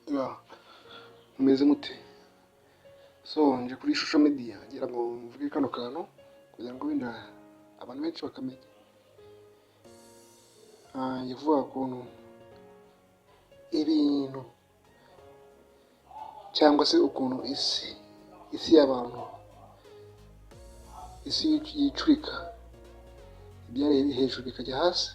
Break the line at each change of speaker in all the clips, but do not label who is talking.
Yeah, mumeze mute? So nje kuri social media ngira ngo mvuge kano kantu kugira ngo wenda abantu benshi bakamenya. Ngiye kuvuga ukuntu ibintu cyangwa se ukuntu isi y'abantu, isi yicurika, ibyari hejuru bikajya hasi,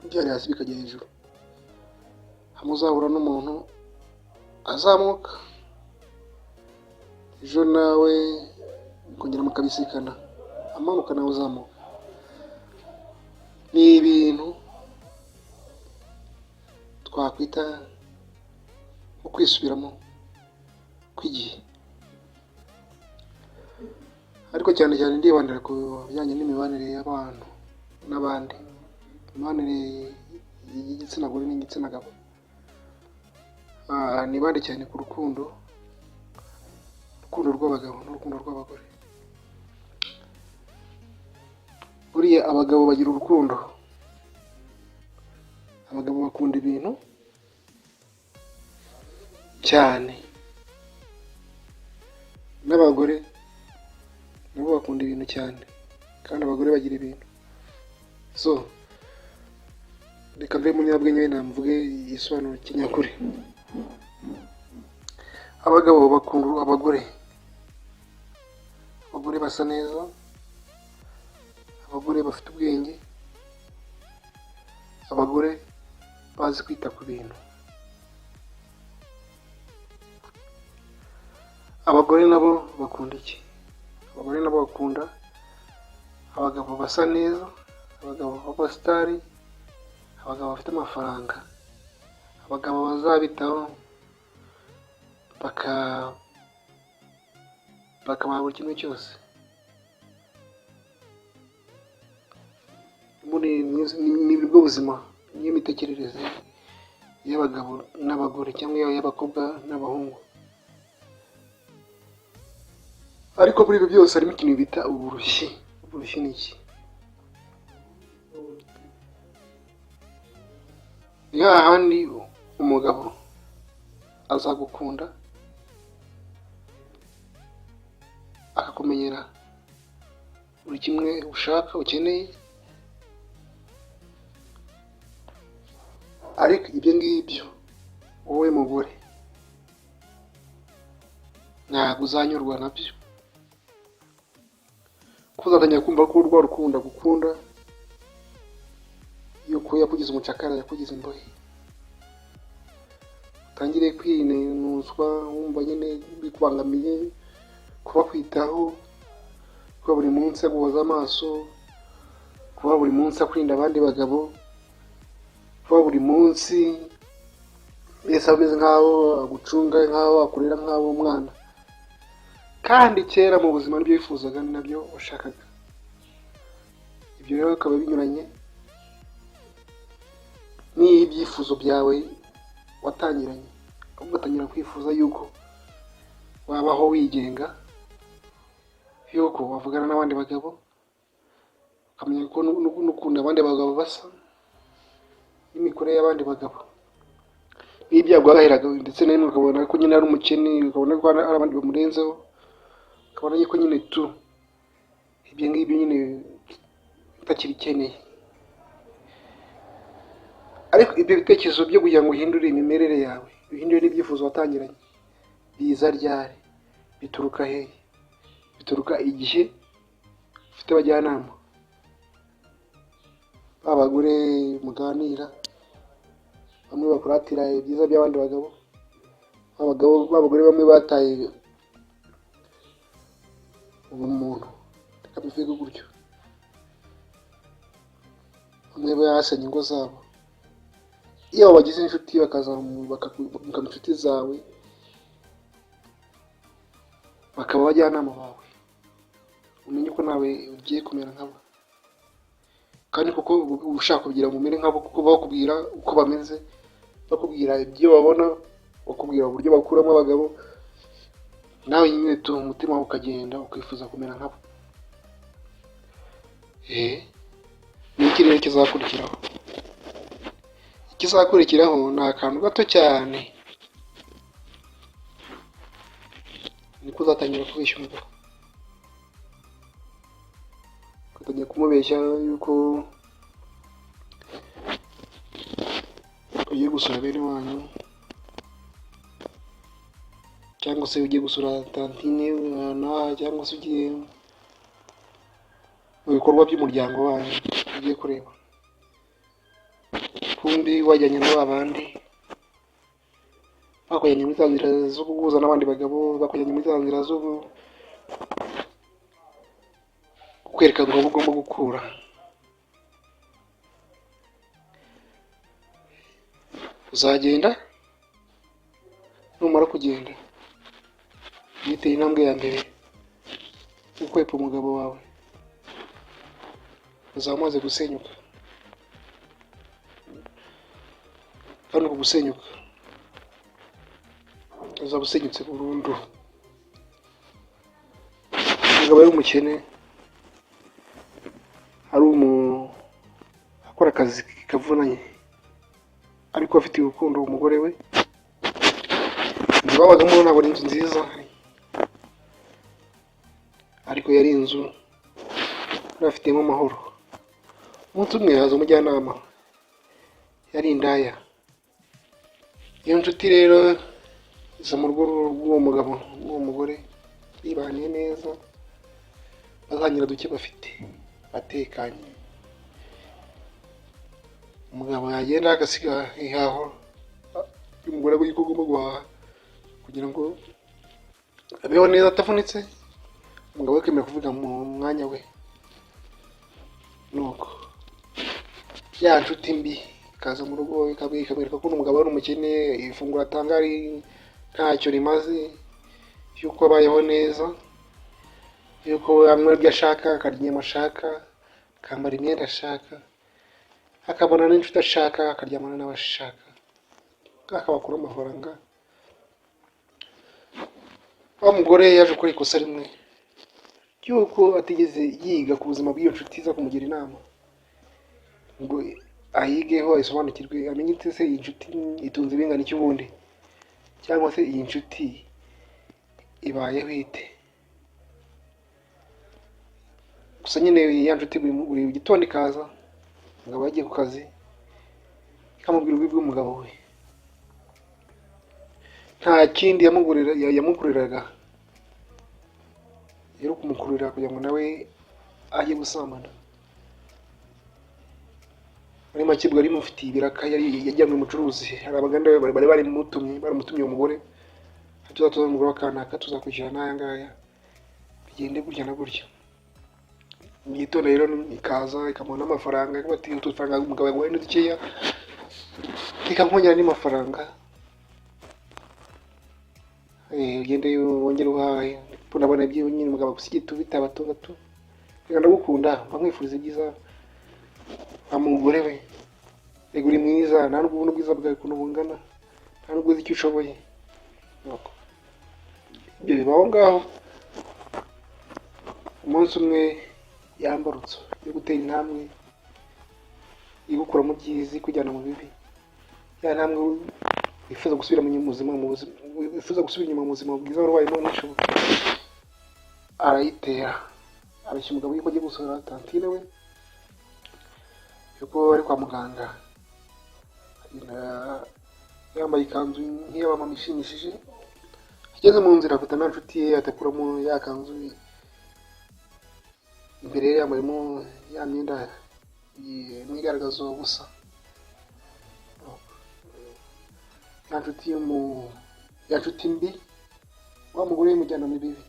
ibyari hasi bikajya hejuru. Hamwe uzahura n'umuntu azamuka, ejo nawe mukongera mukabisikana, amanuka nawe uzamuka. Ni ibintu twakwita nko kwisubiramo kw'igihe, ariko cyane cyane ndibandira ku bijyanye n'imibanire y'abantu n'abandi, imibanire y'igitsina gore n'igitsina gabo. Nibande cyane ku rukundo, urukundo rw'abagabo n'urukundo rw'abagore. Buriya abagabo bagira urukundo, abagabo bakunda ibintu cyane, n'abagore nabo bakunda ibintu cyane, kandi abagore bagira ibintu. So reka mve mu nyabwenge, wenda mvuge igisobanuro kinyakuri. Abagabo bakunda abagore, abagore basa neza, abagore bafite ubwenge, abagore bazi kwita ku bintu. Abagore nabo bakunda iki? Abagore nabo bakunda abagabo basa neza, abagabo b'abasitari, abagabo bafite amafaranga, abagabo bazabitaho bakabaha buri kimwe cyose. Muri ni bwo buzima, niyo mitekerereze y'abagabo n'abagore cyangwa y'abakobwa n'abahungu. Ariko muri ibyo byose harimo ikintu bita uburushyi. Uburushyi ni iki? Ni hahandi umugabo azagukunda akakumenyera buri kimwe ushaka ukeneye, ariko ibyo ngibyo wowe mugore ntabwo uzanyurwa nabyo, kuko uzatangira kumva ko rwa rukundo agukunda yuko yakugize umucakara, yakugize imbohe, utangire kwinuzwa wumva nyine bikubangamiye, kuba kwitaho, kuba buri munsi aguhoza amaso, kuba buri munsi akurinda abandi bagabo, kuba buri munsi mbese ameze nk'aho agucunga, nk'aho akurera nk'aho umwana. Kandi kera mu buzima nibyo wifuzaga, ni nabyo washakaga. Ibyo rero bikaba binyuranye n'ibyifuzo byawe watangiranye, ahubwo ugatangira kwifuza yuko wabaho wigenga, yuko wavugana n'abandi bagabo, ukamenya ko n'ukuntu abandi bagabo basa, n'imikorere y'abandi bagabo, n'ibyago waheraga, ndetse na rimwe ukabona ko nyine ari umukene, ukabona ko hari abandi bamurenzeho, ukabona yuko nyine tu ibyo ngibyo nyine utakibikeneye. Ariko ibyo bitekerezo byo kugira ngo uhindure imimerere yawe, uhindure n'ibyifuzo watangiranye, biza ryari? Bituruka hehe? Bituruka igihe ufite abajyanama, ba bagore muganira, bamwe bakuratira ibyiza by'abandi bagabo, ba bagore bamwe bataye ubumuntu, reka mbivuge gutyo, bamwe basenye ingo zabo. Iyo wabagize inshuti bakaba inshuti zawe, bakaba abajyanama bawe, umenye ko nawe ugiye kumera nkabo. Kandi kuko uba ushaka kugira ngo umere nkabo, kuko bakubwira uko bameze, bakubwira ibyo babona, bakubwira uburyo bakuramo abagabo, nawe nyine tu umutima wawe ukagenda ukifuza kumera nkabo. Ni iki rero kizakurikiraho? Ikizakurikiraho ni akantu gato cyane, niko uzatangira kubeshya umugabo, ugatangira kumubeshya yuko ugiye gusura bene wanyu, cyangwa se ugiye gusura tantine cyangwa se ugiye mu bikorwa by'umuryango wanyu ugiye kureba, kumbi wajyanye na ba bandi bakujyanye muri za nzira zo guhuza n'abandi bagabo, bakujyanye muri za nzira zo kukwereka ngo aho ugomba gukura. Uzagenda, numara kugenda witeye intambwe ya mbere ukwepa umugabo wawe, uzaba umaze gusenyuka, kandi uku gusenyuka uzaba usenyutse burundu. Umugabo yari umukene, ari akora akazi kavunanye, ariko afitiye urukundo umugore we. Inzu babagamo ntabwo ari inzu nziza, ariko yari inzu yari afitemo amahoro. Umunsi umwe haza umujyanama, yari indaya. Iyo nshuti rero iza mu rugo rw'uwo mugabo n'uwo mugore, bibaniye neza, basangira duke bafite, batekanye. Umugabo yagenda agasiga ihaho y'umugore yuko agomba guhaha kugira ngo abeho neza atavunitse, umugabo akemera kuvuga mu mwanya we. Nuko ya nshuti mbi ikaza mu rugo ikamwereka ko umugabo ari umukene, ifunguro atanga ari ntacyo rimaze, yuko abayeho neza, yuko anywa ibyo ashaka, akarya inyama ashaka, akambara imyenda ashaka, akabona n'inshuti ashaka, akaryamana n'abo ashaka, akabakura amafaranga. Wa mugore yaje gukora ikosa rimwe ry'uko atigeze yiga ku buzima bw'iyo nshuti iza kumugira inama, ngo ayigeho ayisobanukirwe, amenye ite se iyi nshuti itunze ibingana iki ubundi, cyangwa se iyi nshuti ibayeho ite. Gusa nyine ya nshuti buri gitondo ikaza, umugabo yagiye ku kazi, ikamubwira ububi bw'umugabo we. Nta kindi yamukoreraga, yari kumukururira kugira ngo nawe ajye gusambana. Muri make ubwo yari imufitiye ibiraka, yari yajyanywe umucuruzi, hari abaganda bari baramutumye umugore, tuzatuza umugore wa kanaka, tuzakwishyura n'aya ngaya, bigende gutya na gutya. Mu gitondo rero ikaza ikamuha n'amafaranga, ikavuga ati utu dufaranga umugabo yaguhaye ni dukeya, reka nkongera andi mafaranga, ugende wongere uhahe, ndabona ibyo nyine umugabo agusigiye bitabatunga tu, reka ndagukunda, mba nkwifuriza ibyiza, wa mugore we, reka uri mwiza, nta nubwo ubona ubwiza bwawe ukuntu bungana, nta nubwo uzi icyo ushoboye. Ibyo biba aho ngaho. Umunsi umwe yambarutso yo gutera intambwe igukura mu byiza ikujyana mu bibi, ya ntambwe wifuza gusubira mu buzima, wifuza gusubira inyuma mu buzima bwiza wari ubayemo ntishoboke, arayitera, abeshya umugabo yuko agiye gusura tantine we, yuko ari kwa muganga, yambaye ikanzu nk'iy'abamama ishimishije. Ageze mu nzira afata nta nshuti ye, atakuramo ya kanzu, imbere ye yambayemo ya myenda imwigaragaza gusa. Ya nshuti mbi, wa mugore yimujyana mu bibi,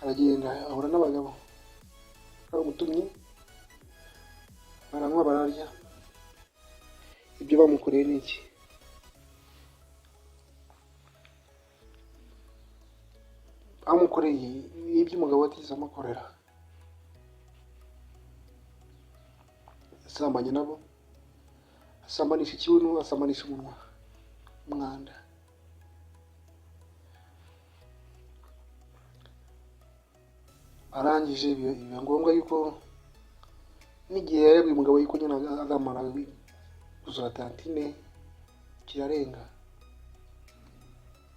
aragenda ahura n'abagabo baramutumye, baranywa bararya. Ibyo bamukoreye ni iki? Bamukoreye ibyo umugabo atigeze amukorera, asambanye nabo, asambanisha ikibuno, asambanisha umunwa, umwanda. Arangije biba ngombwa yuko n'igihe yabwiye umugabo yuko nyine azamara Gusura tantine kirarenga.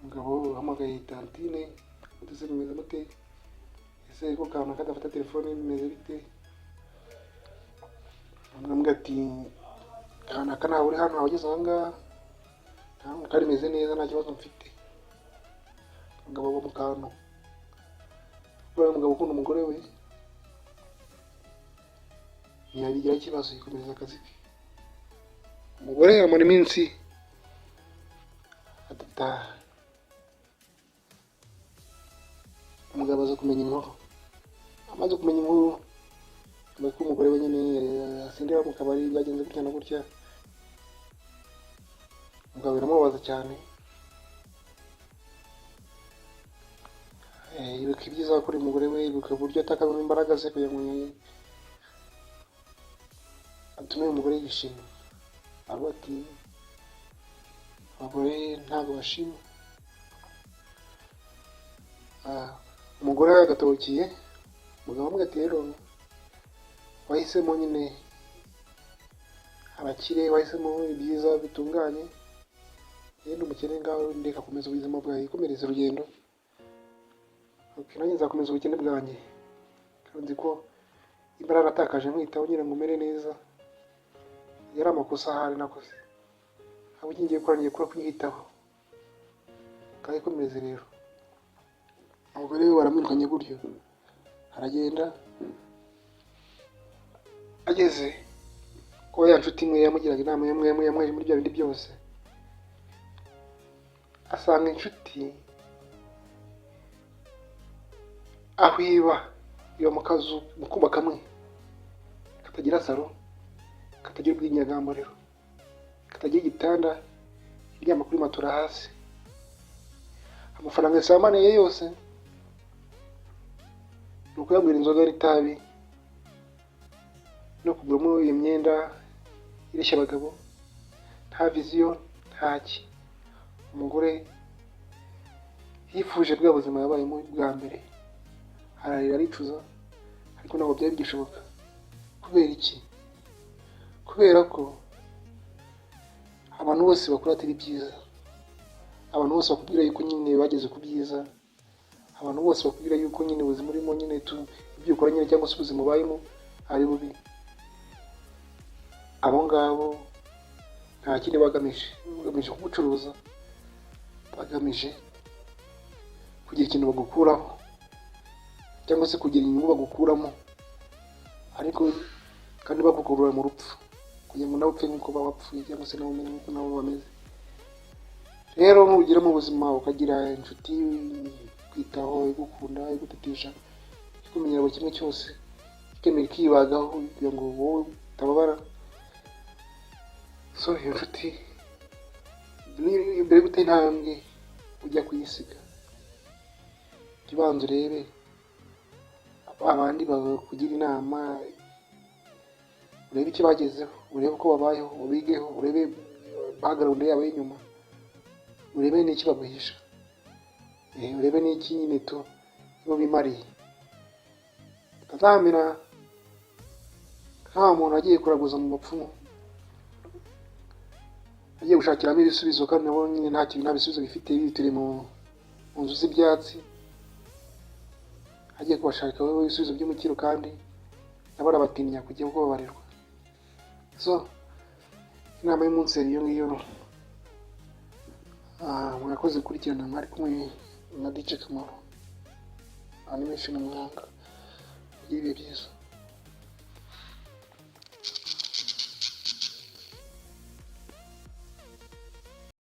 Umugabo uhamagaye tantine: "Ese bimeze mute? Ese ko kantu kadafata telefone, bimeze bite?" Aramubwira ati: "Kanaka ntawe uri hano, ugeze aha ngaha, ntabwo kari meze neza, nta kibazo mfite." Umugabo aba mu kantu kuko ari umugabo ukunda umugore we, ntiyabigiraho ikibazo, yikomereza akazi ke. Umugore amara iminsi adataha. Umugabo aza kumenya inkuru. Amaze kumenya inkuru, avuga ko umugore we nyine asindira mu kabari, byagenze gutya na gutya. Umugabo biramubabaza cyane. Yibuka ibyiza yakoreye umugore we, yibuka uburyo atakazamo imbaraga ze kugira ngo atume umugore yishima. Aravuga ati: "Abagore ntabwo bashima." Umugore we agatokiye umugabo, amubwira ati: "Rero wahisemo nyine abakire, wahisemo ibyiza bitunganye, yenda umukene, ngaho ndeka, komeza ubuzima bwawe, ikomereza urugendo. Okay, nanjye nzakomeza ubukene bwanjye, kandi nzi ko imbaraga natakaje nkwitaho ngira ngo umere neza yari amakosa ahari nakoze. Ahubwo icyo ngiye gukora, ngiye gukora kunyitaho, ngaho ikomereze rero." Umugore we baramwirukanye gutyo, aragenda. Ageze kuba ya nshuti imwe yamugiraga inama, yamwe muri bya bindi byose, asanga inshuti aho iba, iba mu kazu, mu kumba kamwe katagira salo, katagira ubwinyagamburiro, katagira igitanda, iryama kuri matora hasi. Amafaranga yasamaniye yose ni ukuyagura inzoga n'itabi no kuguramo iyo myenda ireshya abagabo. Nta vision, ntaki. Umugore yifuje bwa buzima yabayemo bwa mbere, ararira, aricuza, ariko ntabwo byari bigishoboka. Kubera iki? Kubera ko abantu bose bakuratira ibyiza, abantu bose bakubwira yuko nyine bageze ku byiza, abantu bose bakubwira yuko nyine ubuzima urimo nyine tu, ibyo ukora nyine cyangwa se ubuzima ubayemo ari bubi, abo ngabo nta kindi bagamije, bagamije kugucuruza, bagamije kugira ikintu bagukuraho cyangwa se kugira inyungu bagukuramo, ariko kandi bagukurura mu rupfu kugira ngo nawe upfe nk'uko bapfuye cyangwa se nawe umere nk'uko nabo bameze. Rero nugira mu buzima ukagira inshuti ikwitaho, igukunda, igutetesha, ikumenyera buri kimwe cyose, ikemera ikibagaho kugira ngo wowe utababara, so iyo nshuti mbere yo gutera intambwe ujya kuyisiga, jya ubanza urebe abandi bakugira inama, urebe icyo bagezeho, urebe uko babayeho, ubigeho, urebe background yabo y'inyuma, urebe n'iki baguhisha, urebe n'iki nyine tu bo bimariye. Utazamera nka muntu agiye kuraguza mu bapfumu, agiye gushakiramo ibisubizo, kandi nabo nyine nta kintu, nta bisubizo bifite, bituriye mu nzu z'ibyatsi, agiye kubashakaho ibisubizo by'umukiro, kandi nabo arabatinya kujya kubabarirwa. So inama y'umunsi yari iyo ngiyo. Mwakoze gukurikirana, mwari kumwe na DJ Kamaro Animation Muhanga. Mugire ibihe byiza.